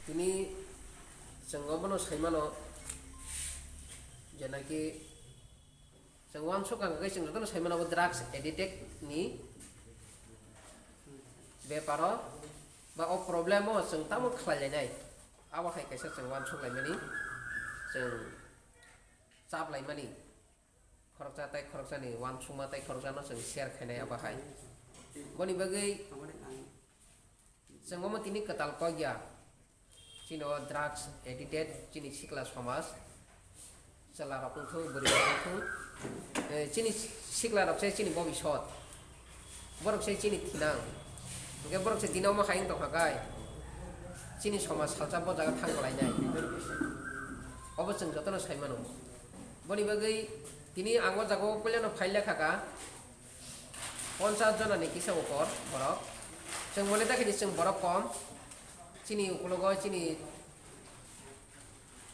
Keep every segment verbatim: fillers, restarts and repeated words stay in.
Tini chwng obono sai mano, je naki chwng uansuk kha hwnkhe chwng jotono sai mano, abo drugs addict ni beparo ba o problem o chwng tamo khlai lainai, abo hai kaisa chwng uansuk laimani, chwng chap laimani. Khoroksa tei khoroksani uansukma tei khoroksano chwng share khainai abo hai. Boni bagwi chwng omo tini kwtal kok ya. Chini o drugs addicted chini sikla somaj, chwla rok wngthung, bwrwi rok wngthung, eh, chini sikla rok se chini bobisot. Borok se chini thinang. Hwnkhe borok se dina omo hai wng tongkha kai. Chini somaj salsa bo jaga thang kwlainai. Obo chwng jotono sai mano. Boni bagwi tini ang o jaga o puilano file lekha kha. Ponchas jona ni kisa ukor borok. Chwng mone ta khe di chwng borok kom. Chini ukulogo chini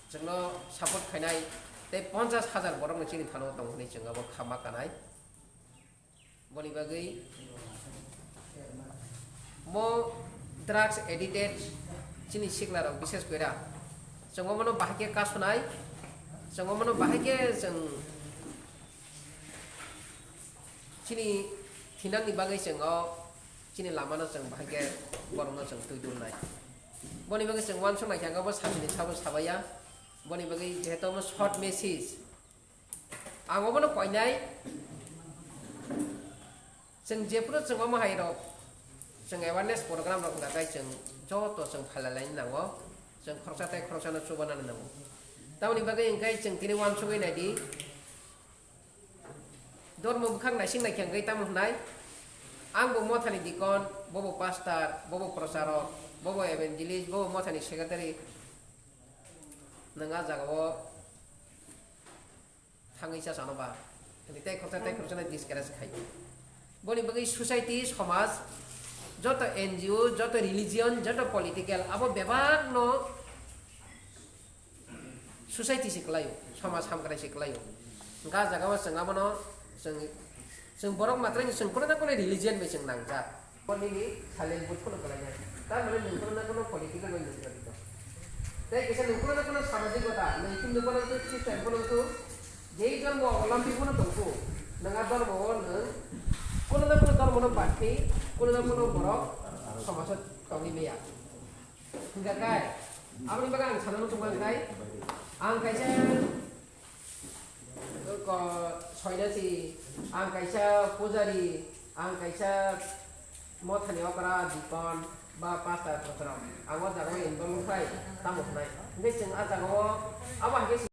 chwngno support khainai tei ponchas hajar borokno chini thano tong hwnwi chwng abo kha ma kanai. Boni bagwi mo drugs addicted chini sikla rok bishes koira. Chwng omono bahai khe kasunai, chwng omono bahai khe chwng chini thinangni bagwi chwng o chini lamano chwng bahai khe borokno chwng twi dulnai. Boni bagwi chwng uansuk nai khe ang abo samini sabo sabaiya. Boni bagwi jehetu omo short message. Ang obono koinai, chwng jephuru chwng omo hai rok, chwng awareness program rok wngkha khe chwng joto chwng phailalaini nango, chwng khoroksa tei khoroksano chubanani nango. Tamoni bagwi hwnkhe chwng tini uansugwi naidi, dormo bwkhak naising naikhe hwnkhe tamo hwnai, ang bo mothani dikon, bobo pastor, bobo procharok, bobo evangelist, bobo mothani secretary, nwng a jagao thangwi cha chano ba? Tei khoroksa tei khoroksano discourage khai. Boni bagwi society, somaj, joto N G O, joto religion, joto political, abo bebakno society se kwlaio, somaj hamkrai se kwlaio. Hwnkhe a jagao chwng abono chwng, chwng borok matwrwino chwng kono na kono religion bai chwng nangjak. Nini silent vote phano kwlainai. Tar mane nwng kono na kono political bai nwng jagito. Tei kisa nwng kono na kono samajikota, nwng chini phano wngkhu, Christian phano wngkhu, jei dhormo awlambi phano tongkhu, nwng a dhormo o nwng kono na kono dhormo no bathwi, kono na kono borok somajo tongwi maya. Hwnkha khe, aboni bagwi ang sana muchung mankha, ang kaisa Ko-, soinasi, ang kaisa pujari, ang kaisa mothani okra, dikon, ba pastor, kotorok. Ang o jaga o involve wngkha, tamo hwnai. Hwnkhe chwng a jaga o, abo hai khe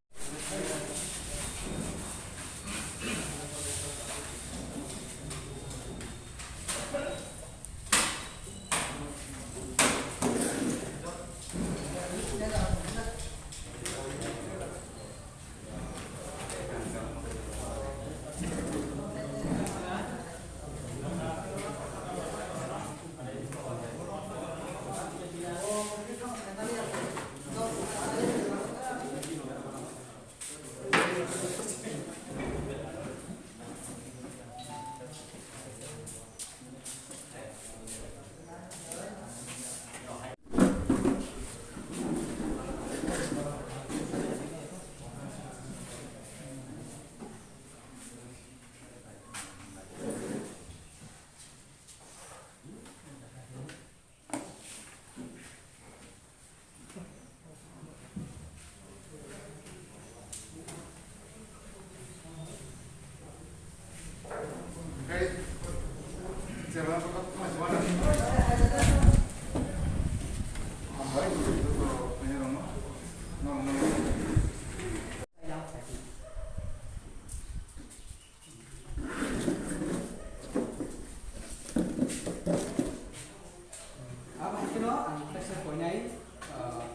Abo hai kheno ang kaisa koinai, ah,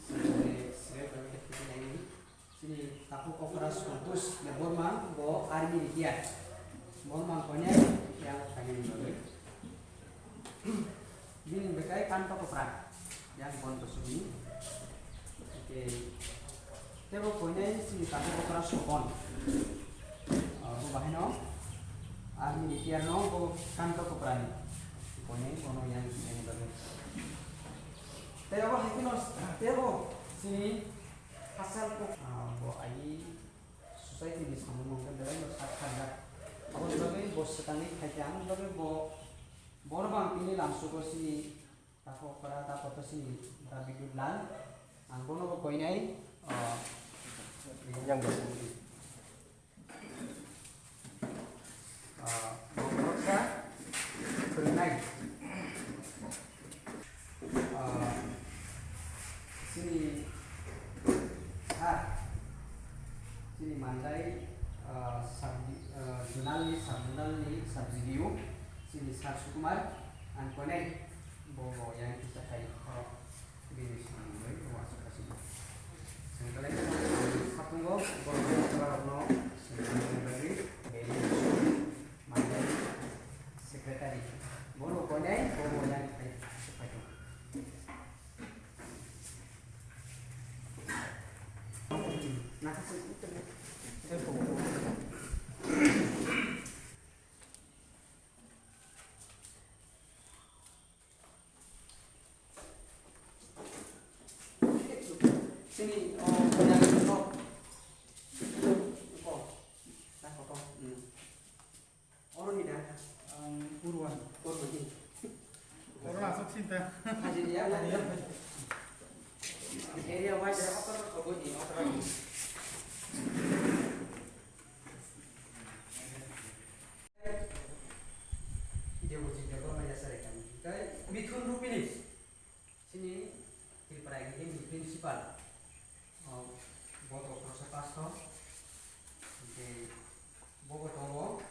sre, sre, sre, chini takhuk okra Santosh Debbarma, bo army retire. Bo mang koinai yang khainani bagwi. Bini bekai Kanto Kopra, yang bon bosukni. Oke. Tebo koinai chini takhuk okra Sopon. Ah, bo bahaino army retire no bo Kanto Koprani. Koinai bono yang khainani bagwi. Tei abo hai kheno tei abo chini hachal kok, ah, bo ai society ni samung mung khe belai no sak kha jak. Aboni bagwi bo swkangwi phai kha, aboni bagwi bo, bono bo ang tini lamsugo chini takhuk para takhuk to chini Rabidul Lal. Ang bono bo koinai, ah, yang bo. Ah, bo khoroksa phwrwngnai. Ah, chini sir, chini Mandai, ah, sub-, ah, zonal ni, sub-zonal ni, sub-G D O, chini sir Sukumar, ang koinai bo, bo yang kisa khai khorok. Bini samung bai uansuk kha sini. Chwng belai kheno satungo, borok borok no chwng tongmani bagwi belai manwi secretary. Bono koinai, bo bo yang khai, khai tong. Nakha se. Sini, oh, yang no. Ko. Na ko ko. Hmm. Oro ni da. Ang Purwan. Purwan ni. Oro asok sinta. Haji dia. Area wise apa ko ko ni apa. Debojit Debbarma yasa rekha. Tei Mithun Rupini, chini Tripura Academy ni principal. O, bo to khoroksa pass kho. Tei bo bo tongo.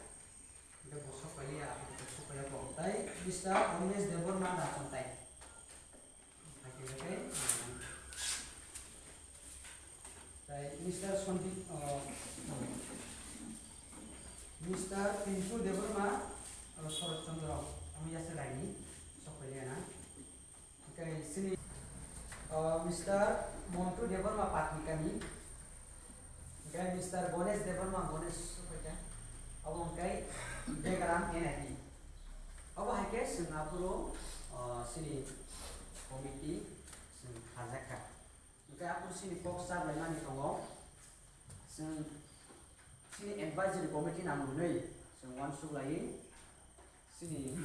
Tei bo sok pailiya, bo sok pailiya bo. Tei Mister Animesh Debbarma Rachontai. Tei Mister Sandeep, uh, Mister Pintu Debbarma, uh, Sharat Chandra, ami yasa laini, sok pailiya na. Tei sini, uh, Mister Montu Debbarma Patnikani. Hwnkhe Mister Ganesh Debbarma, Ganesh Sokoita, abo hwnkhe Begaram N I T. Abo hai khe chwng aphuru, ah, chini committee chwng kharjak kha. Hwnkhe aphuru chini kok chaplaimani tongo. Chwng chini advisory committee nang hwnwi chwng uansuk laiwi chini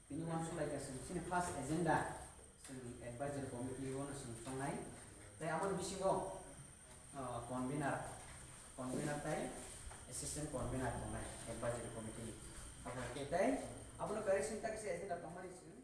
Tini uansuk lai kha chwng chini first agenda, chwng advisory committee o no chwng chongnai. Tei aboni bisingo, ah, convener, convener tei assistant convener tongnai advisory committee ni. Abo hai khe tei abono correction ta kisa agenda tongmani chwng.